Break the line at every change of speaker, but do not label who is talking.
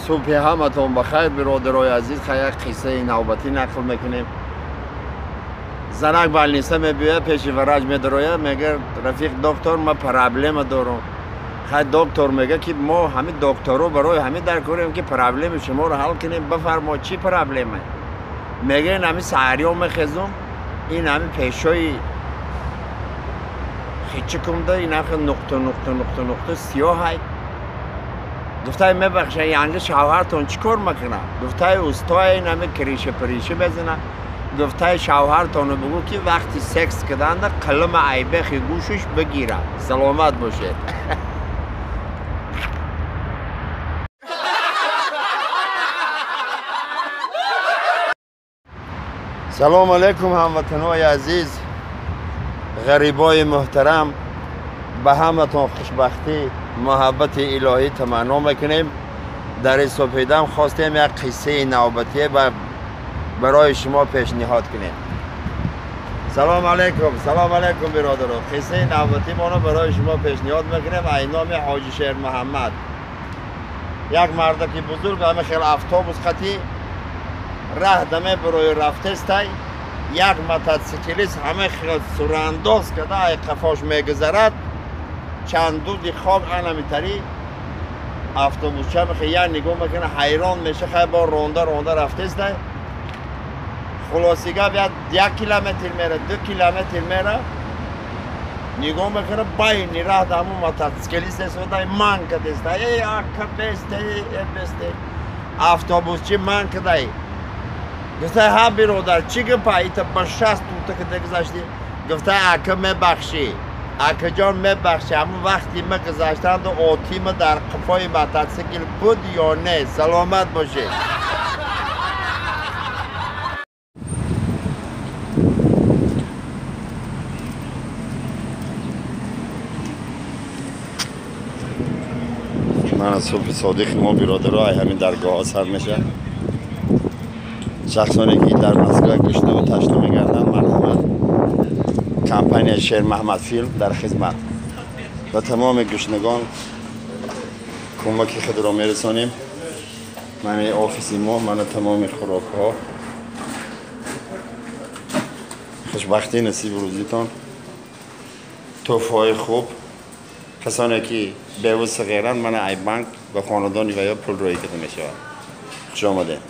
Субҳи ҳаматон ба хайр, бародарои азиз. Як қиссаи навбатӣ нақл мекунем. Занак больница мебиёяд, пеши врач медарояд, мегӯяд: рафиқ доктор, ман проблема дорам. Хай доктор мегӯяд, ки мо ҳамин докторо барои ҳамин дар корем, ки проблеми шуморо ҳал кунем. Бафармо, чӣ проблема? Мегӯяд: ин ҳамин саҳариё мехезум, ин ҳамин пешои хичикумда ин ҳамин нуқта нуқта нуқта нуқта сиёҳай. Гуфтай: мебахша, янги шавҳартон чӣ кор мекунад? Гуфтай: устоя, ин ҳамин криша приша мезанад. Гуфтай: шавҳартоно бигӯ, ки вақти секс карданда қилима айбехи гӯшаш бигирад. Саломат бошед. Салом алейкум, ҳамватанои азиз, ғарибои муҳтарам. Ба ҳаматон хушбахтӣ, муҳаббати илоҳӣ таманно мекунем. Дар ин субҳидам хостем як қиссаи навбатие барои шумо пешниҳод кунем. Салом алейкум, салом алейкум, биродаро. Қиссаи навбатӣ моро барои шумо пешниҳод мекунем ай номи Ҳоҷи Шер Муҳаммад. Як мардаки бузург ҳама хел автобус қатӣ раҳ даме барои рафтестай, як мототсиклист ҳама хел сурандоз карда ай қафош мегузарад. Чанд дуди хок анамитари автобусча мехе як нигоҳ мекунад, ҳайрон меша. Хай бо ронда ронда рафтестай. Хулоси гап, як километр мера, 2 километр мера, нигоҳ мекунад, байни раҳ ҳамун мототсиклист истодай, ман кадестай: эй ака, бесте, э бесте. Автобусчи ман кадай. Гуфтай: ҳа биродар, чӣ гапа, ита ба 60 тута када гузаштӣ? Гуфтай: ака, мебахшӣ, акаҷон, мебахшӣ, ҳамун вақти ма гузаштанду отима дар қафои мототсикл буд ё не? Саломат бошед. Ман субҳи содиқи мо, биродаро, ай ҳамин даргоҳҳо сар мешавад. Шахсоне ки дар Москва гушнаву ташна мегарданд, марҳамат, компания Шер Маҳмад филм дар хизмат. Ба тамоми гушнагон кӯмаки худро мерасонем. Мани офиси мо, мана тамоми хӯрокҳо. Хушбахтӣ насибу рӯзитон, тӯҳфаҳои хуб. Касоне ки беву сағиранд, мана ай банк ба хонадони ваё пул рӯӣ карда мешавад. Хуш омадед.